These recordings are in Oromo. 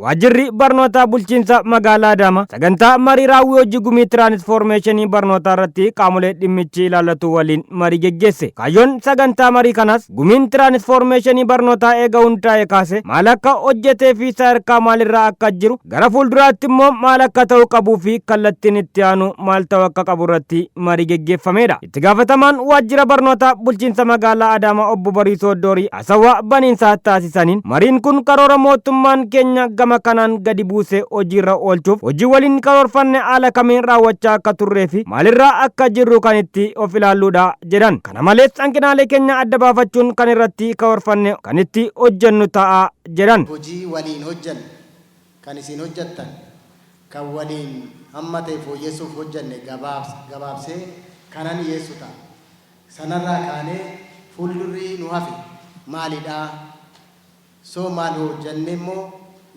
Waajjirri Barnootaa Bulchiinsa Magaalaa Adaamaa sagantaa marii raawwii hojii gumii tiraanisfoormeeshinii barnootaa irratti qaamolee dhimmichi ilaallatu waliin marii geggeesse. Kaayyoon sagantaa marii kanaas gumiin tiraanisfoormeeshinii barnootaa eega hundaa'e kaase maal akka hojjetee fi sadarkaa maalirraa akka jiru, gara fuulduraatti immoo maal akka ta'uu qabuu fi kallattiin itti aanu maal ta'uu akka qabu irratti marii geggeeffameedha. Itti gaafatamaan Waajjira Barnootaa Bulchiinsa Magaalaa Adaamaa Obbo Bariisoo Doorii haasawaa baniinsaa taasisaniin mariin kun karoora mootummaan keenya gama kanaan gadi buuse hojiirra oolchuuf hojii waliin karoorfanne haala kamiin raawwachaa akka turree fi maalirraa akka jirru kan itti of ilaalluudha jedhan. Kana malees hanqinaalee keenya adda baafachuun kan irratti karoorfanne kan itti hojjennu ta'a jedhan. Hojii waliin hojjanne, kan isin hojjattan, kan waliin hamma ta'e fooyyessuuf hojjanne gabaabsee kanan dhiyeessu ta'a. Sanarraa kaanee fuuldurri nu hafe maalidha? So maal hojjannee immoo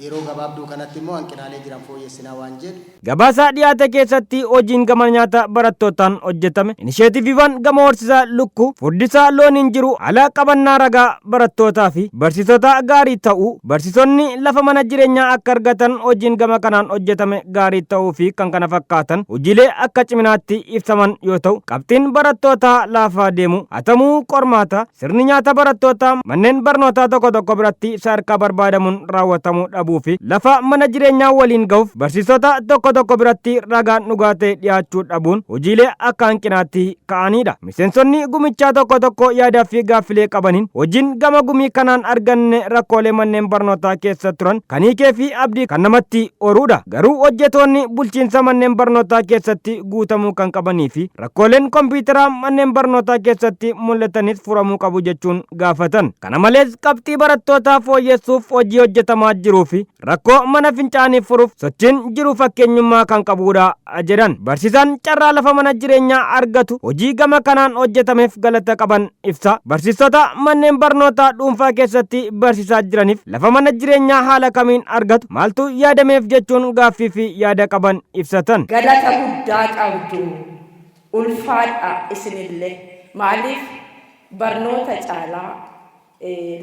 yeroo gabaabduu kanatti immoo hanqinaalee jiran fooyyessinaa waan jedhu. Gabaasa dhiyaate keessatti hojiin gama nyaata barattootaan hojjetame, inisheetiiviiwwan gama horsiisa lukkuu, furdisa looniin jiru, haala qabannaa ragaa barattootaa fi barsiisota gaarii ta'uu, barsiisonni lafa mana jireenyaa akka argatan hojiin gama kanaan hojjetame gaarii ta'uu fi kan kana fakkaatan hojiilee akka ciminaatti ibsaman yoo ta'u, qabxiin barattootaa laafaa deemu, hatamuu qormaata, Sirni nyaata barattootaa manneen barnootaa tokko tokko biratti sadarkaa barbaadamuun raawwatamuu dhabuu fi lafa mana jireenyaa waliin gahuuf barsiisota tokko tokko biratti ragaan dhugaa ta'e dhiyaachuu dhabuun hojiilee akka hanqinaatti ka'aniidha. Miseensonni gumichaa tokko tokko yaadaa fi gaaffilee qabaniin hojiin gama gumii kanaan arganne rakkoolee manneen barnootaa keessa turan kan hiikee fi abdii kan namatti horuudha. Garuu hojjetoonni bulchiinsa manneen barnootaa keessatti guutamuu kan qabanii fi Rakkooleen kompiitaraa manneen barnootaa keessatti mul'atanis furamuu qabu jechuun gaafatan. Kana malees qabxii barattootaa fooyyessuuf hojii hojjetamaa jiruu fi rakkoo mana fincaanii furuuf sochiin jiru fakkeenyummaa kan qabuudha jedhan. Barsiisaan carraa lafa mana jireenyaa argatu hojii gama kanaan hojjetameef galata qaban ibsa. Barsiistota manneen barnootaa dhuunfaa keessatti barsiisaa jiraniif lafa mana jireenyaa haala kamiin argatu, maaltu yaadameef jechuun gaaffii fi yaada qaban ibsatan. Galata guddaa qabdu. Ulfaadhaa isinillee. Maaliif barnoota caalaa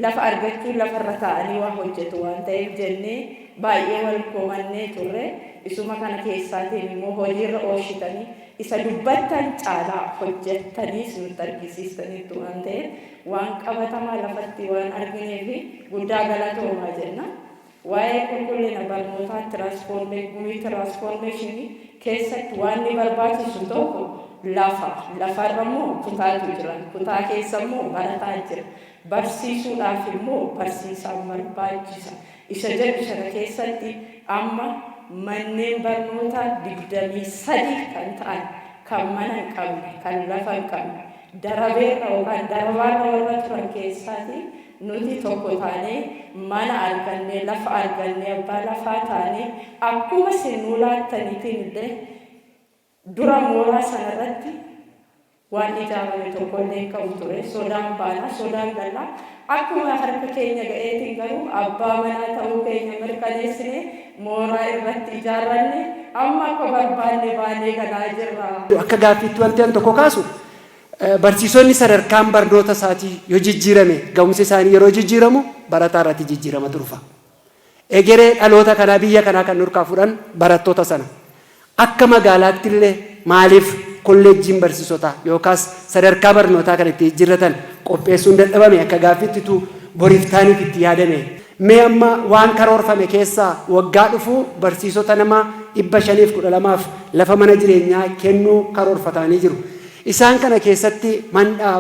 lafa argachuun lafarra taa'anii waa hojjetu waan ta'eef jennee baay'ee wal komannee turre. Isuma kana keessaatiin immoo hojiirra oolchitanii isa dubbattan caalaa hojjettaniis nutti argisiistaniittu waan ta'eef waan qabatamaa lafatti waan argineef guddaa galatoomaa jenna. Waa'ee qulqullina barnootaa gumii tiraansfoormeeshinii keessatti waanni barbaachisu tokko lafa. Lafarra immoo kutaatu jira. Kutaa keessa immoo barataa jira. Barsiisuudhaaf immoo barsiisaan barbaachisa. Isa jedhu sana keessatti amma manneen barnootaa 23 kan ta'an kan mana hin qabne, kan lafa hin qabne, darabeerra yookaan darabaarra warra turan keessaatii Nuti tokko taanee mana argannee, lafa argannee, abbaa lafaa taanee akkuma isin nuu laattaniitiin illee dura mooraa sana irratti waan ijaarame tokko illee hin qabu ture. Sodaan baana, sodaan galla. Akkuma harka keenya ga'eetiin garuu abbaa manaa ta'uu keenya mirkaneessinee mooraa irratti ijaarranne amma akka barbaanne baanee galaa jirra. Akka gaaffiitti wanti an tokko kaasu Barsiisonni sadarkaan barnoota isaatii yoo jijjiirame, ga'umsi isaanii yeroo jijjiiramu barataa irratti jijjiiramatu dhufa. Egeree dhaloota kanaa biyya kanaa kan nurkaa fudhan barattoota sana. Akka magaalaatti illee maaliif kolleejjiin barsiisotaa yookaas sadarkaa barnootaa kan itti jijjiirratan qopheessuun dadhabame akka gaaffiitti utuu boriif taaniif itti yaadame. Mee amma waan karoorfame keessaa waggaa dhufu barsiisota nama 512f lafa mana jireenyaa kennuu karoorfataanii jiru. Isaan kana keessatti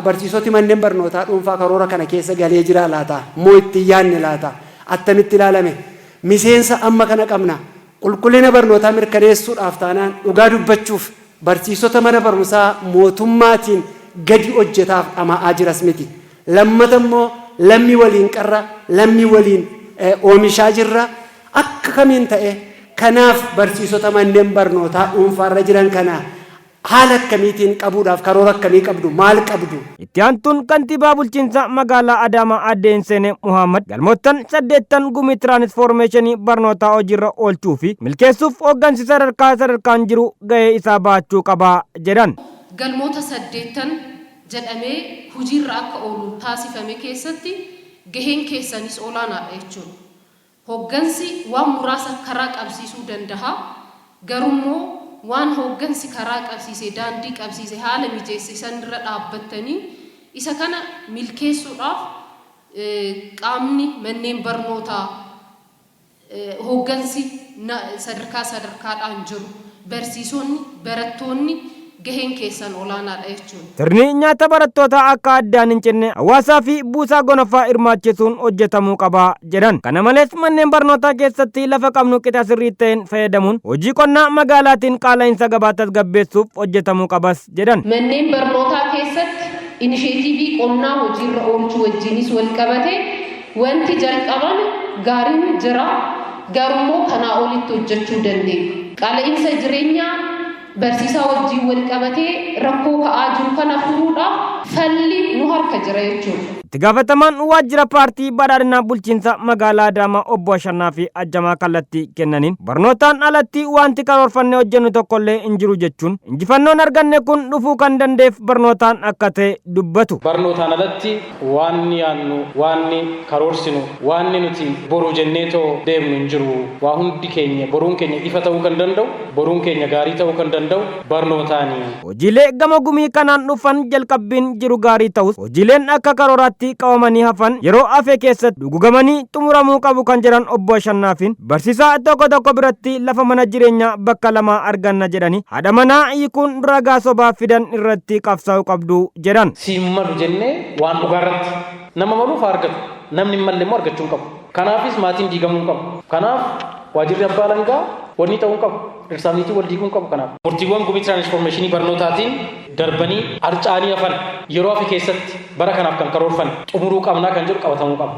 barsiisoti manneen barnootaa dhuunfaa karoora kana keessa galee jiraa laata? Moo itti hin yaadne laata? Attamitti ilaalame? Miseensa amma kana qabna. Qulqullina barnootaa mirkaneessuudhaaf taanaan dhugaa dubbachuuf barsiisota mana barumsaa mootummaatiin gadi hojjetaaf dhama'aa jiras miti. Lammata immoo lammii waliin qarra, lammii waliin oomishaa jirra. Akka kamiin ta'e kanaaf barsiisota manneen barnootaa dhuunfaarra jiran kana Haala akkamiitiin qabuudhaaf karoora akkamii qabdu? Maal qabdu? Itti aantuun kantiibaa bulchiinsa magaalaa Adaamaa aadde Hinseenee Muhaammad galmoottan saddeettan gumii tiraanisfoormeeshinii barnootaa hojiirra oolchuu fi milkeessuuf hooggansi sadarkaa sadarkaan jiru gahee isaa bahachuu qaba jedhan. Galmoota saddeettan jedhamee hojiirra akka oolu taasifame keessatti gaheen keessanis olaanaadha jechuudha. Hoggansi waan muraasa karaa qabsiisuu danda'a. Garummoo waan hoggansi karaa qabsiise, daandii qabsiise, haala mijeesse sanirra dhaabbattanii isa kana milkeessuudhaaf qaamni manneen barnootaa, hoggansi sadarkaa sadarkaadhaan jiru, barsiisonni, barattoonni gaheen keessan olaanaadha jechuudha. Sirni nyaata barattootaa akka addaan hin cinne hawaasaa fi buusaa gonofaa hirmaachisuun hojjetamuu qaba jedhan. Kana malees manneen barnootaa keessatti lafa qabnu qixa sirrii ta'een fayyadamuun hojii qonnaa magaalaatiin qaala'insa gabaa tasgabbeessuuf hojjetamuu qabas jedhan. Manneen barnootaa keessatti inisheetiivii qonnaa hojiirra oolchuu wajjinis wal qabate wanti jalqabame gaariin jira, garummoo kanaa olitti hojjechuu dandeenya. Qaala'insa jireenyaa barsiisaa wajjin wal qabatee rakkoo ka'aa jiru kana furuudhaaf falli nu harka jira jechuudha. Itti gaafatamaan waajjira Paartii Badhaadhinaa bulchiinsa magaalaa Adaamaa obbo Ashannaa fi Ajjamaa kallattii kennaniin barnootaan alatti wanti karoorfannee hojjennu tokkollee hin jiru jechuun injifannoon arganne kun dhufuu kan danda'eef barnootaan akka ta'e dubbatu. Barnootaan alatti waan yaannu, waan karoorsinu, waan nuti boru jenneetoo deemnu hin jiru. Waa hundi keenya boruun keenya ifa ta'uu kan danda'u, boruun keenya gaarii ta'uu kan danda'u barnootaani. Hojiilee gama gumii kanaan dhufan jalqabbiin jiru gaarii ta'us hojiileen akka karooraatti qabamanii hafan yeroo hafe keessatti dugugamanii xumuramuu qabu kan jedhan obbo Ashannaafin barsiisaa tokko tokko biratti lafa mana jireenyaa bakka lama arganna jedhanii haadha manaa hiikuun ragaa sobaa fidan irratti qabsaa'uu qabdu jedhan. Siin malu jennee waan dhugaarratti nama maluuf haa argatu, namni hin malle immoo argachuu hin qabu. Kanaafis maatiin diigamuu hin qabu. Kanaaf waajirri abbaa alangaa wanni ta'uu hin qabu. Dhirsaaf niitii wal diiguu hin qabu kanaaf. Murtiiwwan gumii tiraansfoormeeshinii barnootaatiin darbanii arcaanii hafan yeroo hafe keessatti bara kanaaf kan karoorfan xumuruu qabnaa kan jedhu qabatamuu qaba.